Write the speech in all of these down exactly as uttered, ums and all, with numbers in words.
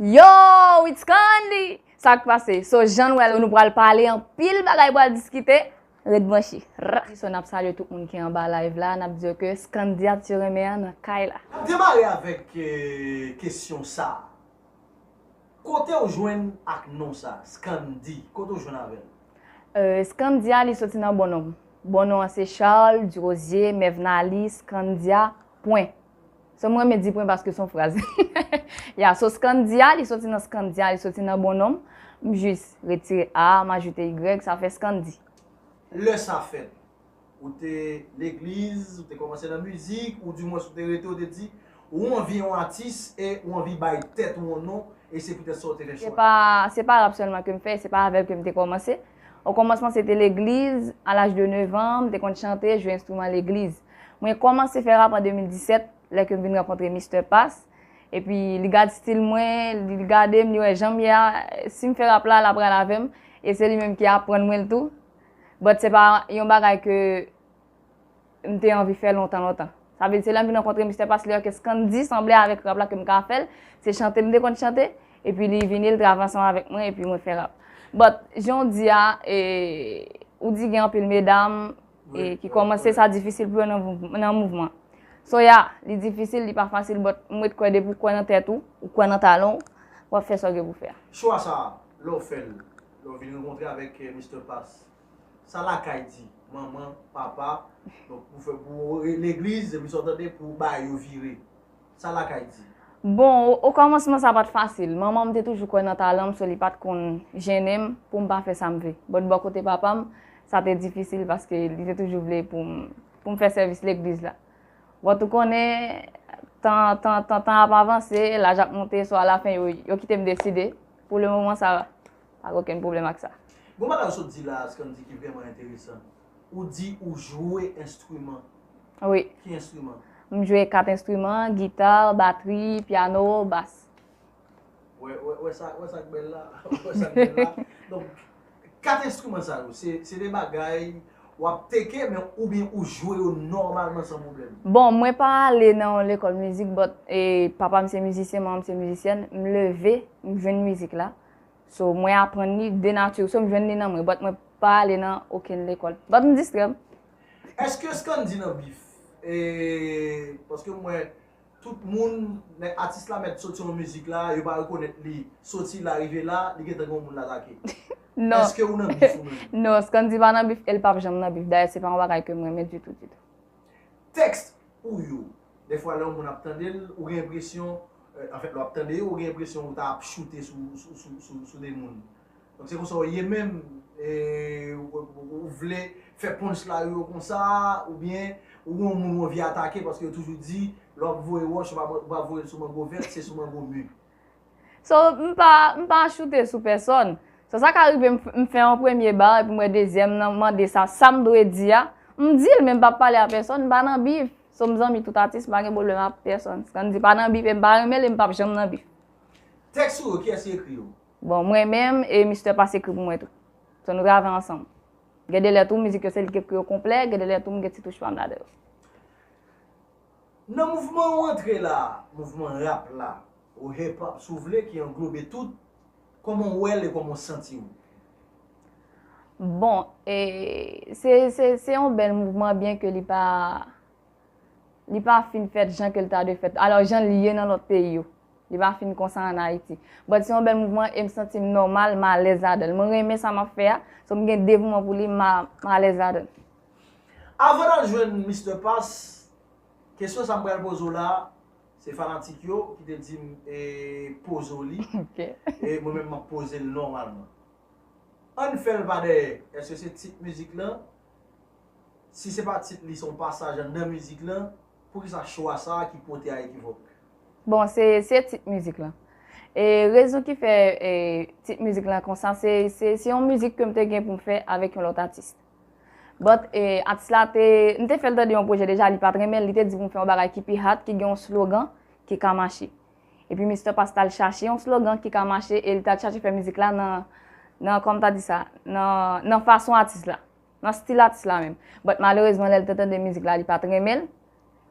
Yo, it's Scandy! Sa k pase? So, jan nou wè l, nou pral pale anpil bagay, pral diskite. Ret branche. Rah! So, n ap salye tout moun ki anba live la, n ap di yo ke Scandy a ti renmen an nan kay la. N ap demare avèk eh, kesyon sa a. Kote w jwenn ak non sa, Scandy? Kote w jwenn avè l? Euh, Scandy a, li soti nan bon non m. Bon non an se Charles, Durosier, Mevnaly, Scandy a, pwen. So, mwen renmen di pwen paske se yon fraz. Ya, so Scandy a, li soti nan Scandy a, li soti nan bon non m. M jis retire A, m ajoute Y, sa fè Scandy. Lè sa fèt, ou te legliz, ou te kòmanse nan mizik, oudimwens ou te rete, ou te di, ou anvi yon atis e ou anvi bay tèt ou yon non, e se poutèt sa ou te fè chwa. Se pa, se pa rap sèlman ke m fè, se pa avè l ke m te kòmanse. O kòmansman, se te legliz, a laj de nèf an, m te konn chante, jwe enstriman legliz. Mwen kòmanse fè rap an de mil disèt, lè ke m vin rankontre Mister Pass. Epi, li gad stil mwen, li gade m, li wè jan m ye a, si m fè rap la, l ap pral avè m. E se li menm ki aprann mwen l tou. But se pa yon bagay ke m te anvi fè lontan, lontan. Sa vle di, se lè m vin rankontre Mister Pass, li wè ke Scandy sanble avèk rap la ke m ka fè l. Se chante m te konn chante, epi li vini, l travay ansanm avèk mwen, epi mwen fè rap. But, jan w di a, e, ou di gen anpil medam e, ki kòmanse, sa difisil pou yo nan mouv-, nan mouvman. So, ya, li difisil, li pa fasil, but m ret kwè depi w kwè nan tèt ou, ou kwè nan talan w, w ap fè sa w gen pou fè a. Chwa sa a, lè w fè l, lè w vin rankontre avèk eh, Mister Pass, sa lakay di, manman, papa, donk pou fè pou legliz, epi sa w tande pou bagay yo vire. Sa lakay di. Bon, o, o kòmansman sa pa t fasil. Manman m te toujou kwè nan talan m, so li pa t konn jennen m pou m pa fè sa m vle. But bò kote papa m, sa te difisil paske li te toujou vle pou m, pou m fè sèvis legliz la. But ou konnen, tan, tan, tan, tan ap avanse, laj ap monte, so alafen yo, yo kite m deside. Pou le moman sa, pa gen okenn pwoblèm ak sa. Gon bagay ou sot di la, Scandy, ki vrèman enteresan. Ou di ou jwe enstriman. Wi. Ki enstriman? M jwe kat enstriman, gita, batri, pyano, bas. Wè, wè, wè sa, wè sa k bèl la. Wè sa k bèl la. Donk, kat enstriman sa yo, se, se de bagay w ap teke, men oubyen ou jwe yo nòmalman san pwoblèm? Bon, mwen pa ale nan yon lekòl mizik, but e, papa m se mizisyen, manman m se mizisyèn. M leve, m jwenn mizik la. So, mwen aprann li de nati. So, m jwenn li nan mwen, but mwen pa ale nan okenn lekòl. But m distrè m. Èske Scandy nan bif? E, paske m wè tout moun, lè atis la mèt soti yon mizik la, yo pa rekonèt li. Soti la, rive la, li gentan gen yon moun l atake. Non. Èske ou nan bif ou menm? Non, Scandy pa nan bif, e l p ap janm nan bif. Dayè, se pa yon bagay ke m renmen ditou, ditou. Tèks ou yo, dèfwa lè yon moun ap tande l, ou gen enpresyon, eh, anfèt, lè w ap tande yo, ou gen enpresyon ou ta ap choute sou, sou, sou, sou, sou de moun. Donk, se konsa w ye menm, e, ou, ou, ou vle fè punchline yo konsa, oubyen ou gen yon moun ou anvi atake, paske yo toujou di, lè w ap voye wòch, ou pa, ou pa voye l sou mango vèt, se sou mango mi. So, m pa, m pa choute sou pèsòn. So, sa ka rive m, f- m fè yon premye ba, epi m wè dezyèm nan mande sa, sa m dwe di a, m di l, men m p ap pale a pèsòn, m pa nan bif. So, m zanmi tout atis, m pa gen pwoblèm ak pèsòn. Scandy pa nan bif, e m pa renmen l, e m p ap janm nan bif. Tèks ou yo, kiyès ki ekri yo? Bon, mwen menm, e Mister Pass ekri pou mwen tou. So, nou travay ansanm. Gen de lè tou, mizik yo se li ki ekri yo konplè, gen de lè tou, m gen ti touch pa m ladan yo. Nan mouvman ou antre la, mouvman rap la, ou hip hop, si w vle, ki anglobe tout, kòman w wè l e kòman w santi w? Bon, e, se, se, se yon bèl mouvman, byen ke li pa, li pa fin fèt jan ke l ta dwe fèt. Alò, jan l ye nan lòt peyi yo. Li pa fin konsa ann Ayiti. But se yon bèl mouvman e m santi m nòmal, m alèz ladan l. Mwen renmen sa m ap fè a, so m gen devouman pou li, m a, m alèz ladan l. Avan n al jwenn Mister Pass, kesyon sa m pral poze w la, se fanatik yo ki te di m e, poze w li. Ok. E mwen menm m ap poze l nòmalman. Ann fè l pa dèyè. Èske se tit mizik lan? Si se pa tit li, se yon pasaj anndan mizik lan, poukisa chwa sa a ki pote a ekivòk? Bon, se, se tit mizik lan. E rezon ki fè e, tit mizik lan konsa, se, se, se yon mizik ke m te gen pou m fè avèk yon lòt atis. But e, atis la te, m te fè l tande yon pwojè deja, li pa t renmen l, li te di pou m fè yon bagay ki pi hot, ki gen yon slogan ki ka mache. Epi Mister Pass t al chache yon slogan ki ka mache e li t al chache fè mizik la nan, nan, kòman ta di sa, nan, nan fason atis la, nan stil atis la menm. But malerezman, lè l te tande mizik la, li pa t renmen l.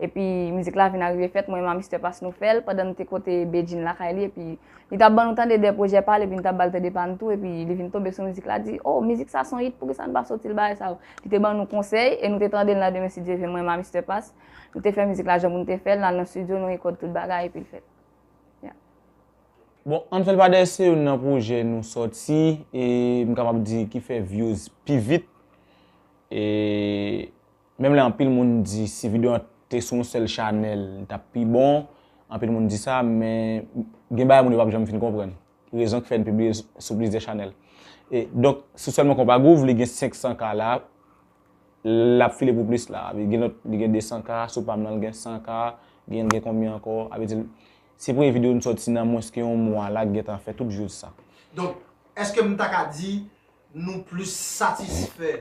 Epi mizik la vin arive fèt, mwen menm a Mister Pass nou fè l, pandan nou te kote Bedjine lakay li, epi li t ap ban nou tande de pwojè pa l, epi nou t ap ba l tande pa n tou, epi li vin tonbe sou mizik la, di, "Oh, mizik sa se yon hit, poukisa nou pa soti l bagay sa yo?" Li te ban nou konsèy, e nou te tande l nan demen si Dye vle, mwen menm a Mister Pass. Nou te fè mizik la jan pou nou te fè l, n al nan estidyo, nou rekòd tout bagay, epi l fèt. Yeah. Bon, Ann fè l pa dèyè se youn nan pwojè nou sòti, e m kapab di ki fè views pi vit. E menm lè anpil moun di si videyo an te sou yon sèl chanèl, li t ap pi bon. Anpil moun di sa, men gen bagay moun yo p ap janm fin konprann. Rezon ki fè n pibliye sou plizyè chanèl. E, donk, sou sèlman Konpa Gwouv, li gen senk san K la, l ap file pou plis la. Li gen lòt, li gen de san K, sou pa m nan, l gen san K, gen, l gen konbyen ankò? A vle di, se premye videyo n sòti nan mwens ke yon mwa la, k gentan fè tout views sa. Donk, èske m ta ka di nou plis satisfè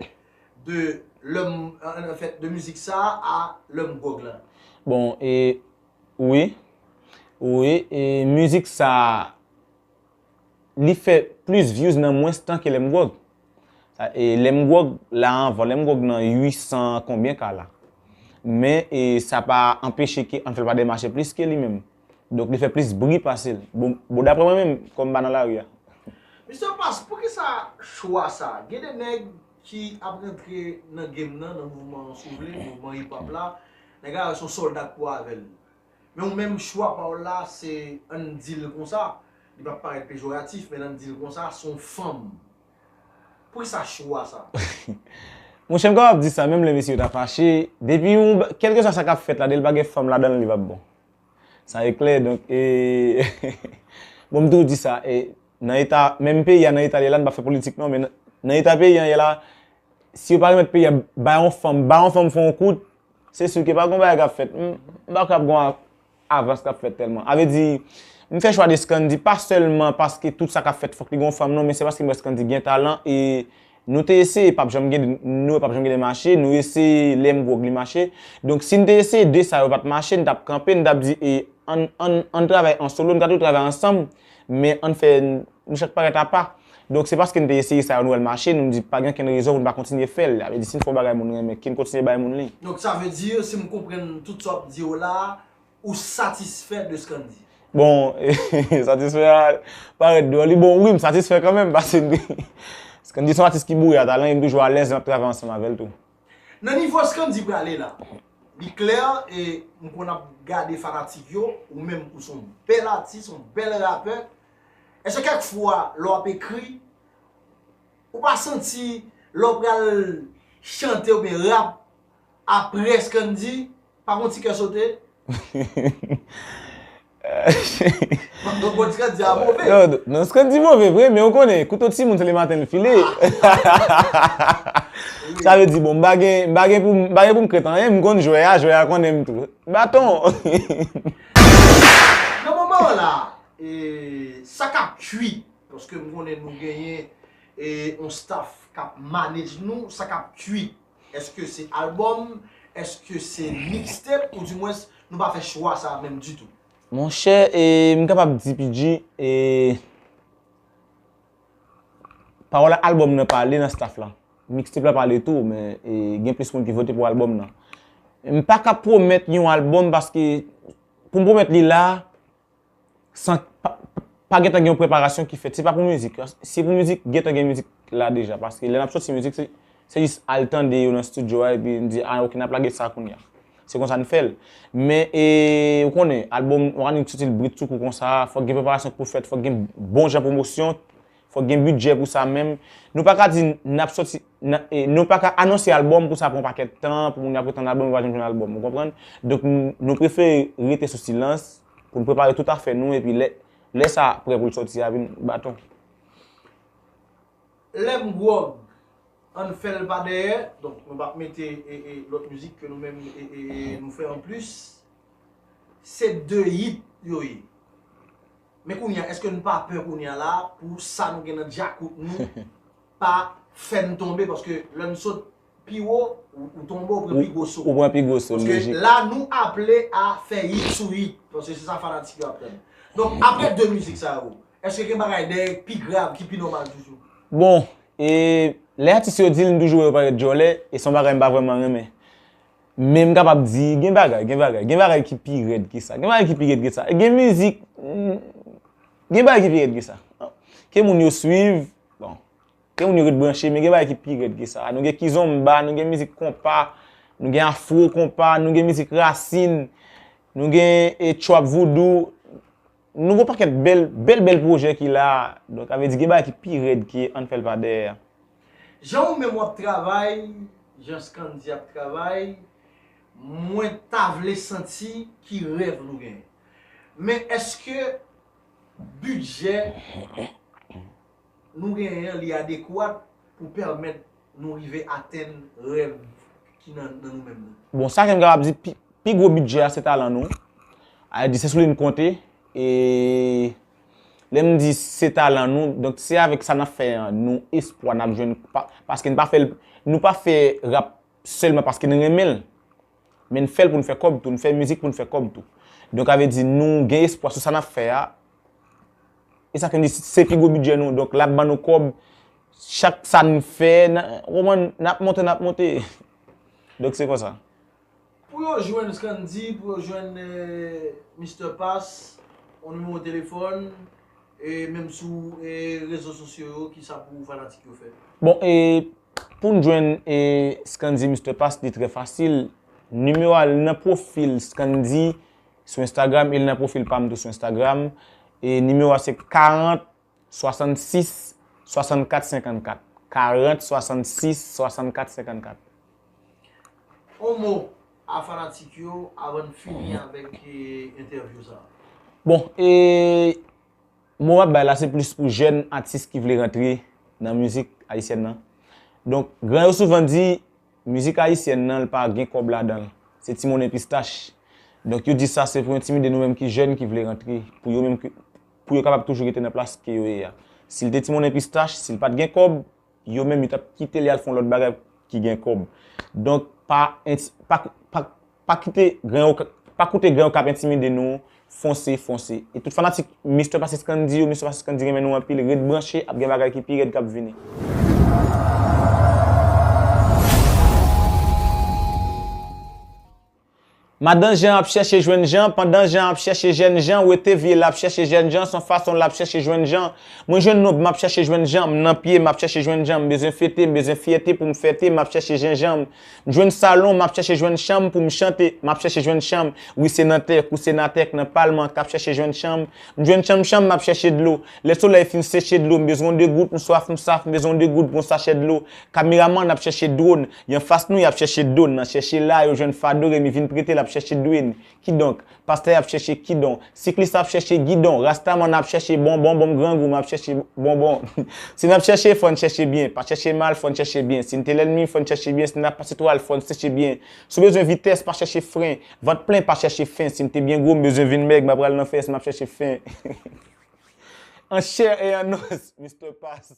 de lè m, an, an fèt, de mizik sa a lè m gwòg la? Bon, e, wi, wi, e mizik sa a, li fè plis views nan mwens tan ke lè m gwòg. Sa, e lè m gwòg la anvan, lè m gwòg nan uit san konbyen K la. Men, e sa pa anpeche ke Ann fè l pa dèyè mache plis ke li menm. Donk, li fè plis bri pase l. Bon, bon, daprè mwen menm, kòm m pa nan lari a. Mister Pass, poukisa chwa sa? Gen de nèg ki ap rantre nan game nan, nan mouvman an si w vle, mouvman hip hop la, nèg la se yon sòlda k pou avè l. Men ou menm, chwa pa w la, se, ann di l konsa, li p ap parèt pejoratif, men ann di l konsa, se yon fanm. Poukisa chwa sa? Monchè, m kapab di sa, menm lè mesye yo ta fache, depi yon, kèlkeswa sa k ap fèt la, depi l pa gen fanm ladan l, li p ap bon. Sa e klè, donk, e, bon, m toujou di sa, e, nan eta, menm peyi a, nan eta l ye la, n pa fè politik non, men nan, nan eta peyi a ye la, si yo pa remèt peyi a bay yon fanm, bay yon fanm fè yon kout, se si ke pa gen yon bagay k ap fèt. M, m pa kwè ap gen yon avans k ap fèt tèlman. A vle di, m fè chwa de Scandy pa sèlman paske tout sa k ap fèt fòk li gen yon fanm non, men se paske m wè Scandy gen talan e nou te eseye, p ap janm gen, nou wè p ap janm gen de mache, nou eseye lè m gwòg li mache. Donk si n te eseye de sa yo pa t mache, n t ap kanpe, n t ap di e ann, ann, ann travay an solo, n ka toujou travay ansanm, men ann fè nou chak parèt apa. Donk se paske n te eseye sa yo nou wè l mache, nou di pa gen okenn rezon pou n pa kontinye fè l. Sa vle di si n fè yon bagay moun renmen, ki n kontinye bay moun li. Donk sa vle di si m konprann tout sa w ap di yo la, ou satisfè de Scandy? Bon, satisfè a parèt dwòl, li bon wi, m satisfè kanmenm, paske Scandy se yon atis ki boure a talan e m toujou alèz lè m ap travay ansanm avè l tou. Nan nivo Scandy prale la, li klè e m konn ap gade fanatik yo, ou menm ou se yon bèl atis, yon bèl rapè. Èske kèk fwa lè w ap ekri, ou pa santi lè w pral chante oubyen rap apre Scandy, pa gon ti kè sote? Non, Scandy move vre, men ou konnen, kouto timoun se lematen l file. Sa vle di, bon, m pa gen, m pa gen pou, m pa gen pou m krent anyen, m konn jwè a, jwè a konnen m tou. Baton! Nan moman an la, sa k ap cuit, paske m konnen nou genyen yon staff k ap manage nou, sa k ap cuit, èske se albòm, èske se mixtape, oudimwens nou pa fè chwa sa a menm ditou? Monchè, e, m kapab di P G, e, pawòl albòm nan pale nan staff la. Mixtape la pale tou, men, e, gen plis moun ki vote pou albòm nan. M pa ka pwomèt yon albòm paske pou m pwomèt li la, san, pa, pa gentan gen yon preparasyon ki fèt. Se pa pou mizik. Si pou mizik, gentan gen mizik la deja. Paske lè n ap soti mizik, se, se jis al tande yo nan estidyo a epi n di, a, oke, n ap lage sa kounye a. Se konsa n fè l. Men, e, ou konnen, albòm, ou pa ka annik soti l britsoukou konsa, fòk gen preparasyon k pou fèt, fòk gen bon jan pwomosyon, fòk gen bidjè pou sa menm. Nou pa ka di n ap soti, n a, e, nou pa ka anonse albòm pou sa pran yon pakèt tan, pou moun yo ap ret tann albòm, yo pa janm jwenn albòm, ou konprann? Donk, n, nou prefere rete sou silans, pou n prepare tout afè nou, epi lè, lè sa prè pou l sòti a, vin baton. Lè m gwòg, ann fè l pa dèyè, donk, nou p ap mete, e, e, lòt mizik ke nou menm, e, e, e, nou fè anplis. Se de hit yo ye. Men kounye a, èske n pa pè kounye a la pou sa nou gen nan djakout nou pa fè n tonbe? Paske lè n sot pi wo, ou, ou tonbe, ou pran pi gwo so. Ou pran pi gwo so, lojik. Paske la, nou aple a fè hit sou hit. Paske se sa fanatik yo ap tann. Donk, apre de mizik sa yo, èske gen bagay dèyè ki pi grav, ki pi nòmal toujou? Bon, e lè atis yo di l, m toujou wè yo parèt djòlè, e se yon bagay m pa vrèman renmen. Men m kapab di, gen bagay, gen bagay, gen bagay ki pi rèd ke sa. Gen bagay ki pi rèd ke sa. Gen mizik, mm, gen bagay ki pi rèd ke sa. Ke moun yo swiv, bon, ke moun yo ret branche, men gen bagay ki pi rèd ke sa. Nou gen kizomba, nou gen mizik konpa, nou gen afro konpa, nou gen mizik rasin, nou gen, e, trap voodoo, nou gen pakèt bèl, bèl, bèl pwojè ki la. Donk, sa vle di gen bagay ki pi rèd ke Ann fè l pa dèyè. Jan ou menm w ap travay, jan Scandy ap travay, mwen ta vle santi ki rèv nou genyen. Men èske bidjè nou genyen an li adekwat pou pèmèt nou rive atenn rèv ki nan, nan nou menm nan? Bon, sa ke m kapab di, pi, pi gwo bidjè a se talan nou. A di se sou li n konte. E lè m di se talan nou, donk se avèk sa n ap fè an, nou espwa n ap jwenn, pa, paske n pa fè l, nou pa fè rap sèlman paske n renmen l. Men n fè l pou n fè kòb tou, n fè mizik pou n fè kòb tou. Donk, sa vle di nou gen espwa sou sa n ap fè a. E sa fè n di se pi gwo bidjè nou. Donk, l ap ban nou kòb. Chak sa n fè, n, w konprann, n ap monte, n ap monte. Donk, se konsa. Pou yo jwenn Scandy, pou yo jwenn eh, Mister Pass, yon nimewo telefòn, e menm sou eh, rezo sosyo yo, kisa pou fanatik yo fè? Bon, e pou n jwenn e Scandy Mister Pass, li trè fasil. Nimewo a, li nan pwofil Scandy sou Instagram, e li nan pwofil pa m tou sou Instagram. E nimewo a se karant swasannsis swasannkat senkannkat. Karant swasannsis swasannkat senkannkat. On mo a fanatik yo avan n fini avèk eh, entèvyou sa. Bon, e mo m ap bay la se plis pou jèn atis ki vle rantre nan mizik ayisyèn nan. Donk, gran yo souvan di mizik ayisyèn nan li pa gen kòb ladan l. Se ti monnen pistach. Donk, yo di sa se pou entimide nou menm ki jèn ki vle rantre, pou yo menm ki, pou yo kapab toujou rete nan plas ke yo ye a. Si l te ti monnen pistach, si l pa t gen kòb, yo menm yo t ap kite li al fè yon lòt bagay ki gen kòb. Donk, pa, pa, pa, pa kite gran yo, pa koute gran yo k ap entimide nou, fonse, fonse. E tout fanatik Mister Pass Scandy yo, Mister Pass Scandy renmen nou anpil, ret branche, ap gen bagay ki pi rèd k ap vini. Madan Jan ap chèche jwenn Jan, pandan Jan ap chèche jèn Jan, wete vye l ap chèche jèn Jan, son fason l ap chèche jwenn Jan. Mwen jwenn nonb, m ap chèche jwenn Jan, m nan pye, m ap chèche jwenn Jan, m bezwen fete, m bezwen fyète pou m fète, m ap chèche jenjanm. M jwenn salon, m ap chèche jwenn chanm pou m chante, m ap chèche jwenn chanm. Wi senatè, kou senatè k nan palman k ap chèche jwenn chanm. M jwenn chanm chanm, m ap chèche dlo. Lè solèy fin seche dlo, m bezwen de gout, m swaf, m saf, m bezwen de gout pou yon sachè dlo. Kameramann ap chèche dwòn, y anfas nou y ap chèche do n, nan chèche la yo jwenn fado, Remi vin prete l ap chèche dwèn. Kidonk, pastè ap chèche kidon, siklis ap chèche gidon, rastaman ap chèche bonbon, bon m grangou m ap chèche bonbon. Si n ap chèche fò n chèche byen, pa chèche mal fò n chèche byen, si n te lènmi fò n chèche byen, si n ap pase twal fò n seche byen. Si w bezwen vitès pa chèche fren, vant plen pa chèche fen, si m te byen gwo m bezwen vin mèg, m ap pral nan fès m ap chèche fen. An chè e an os, Mister Pass.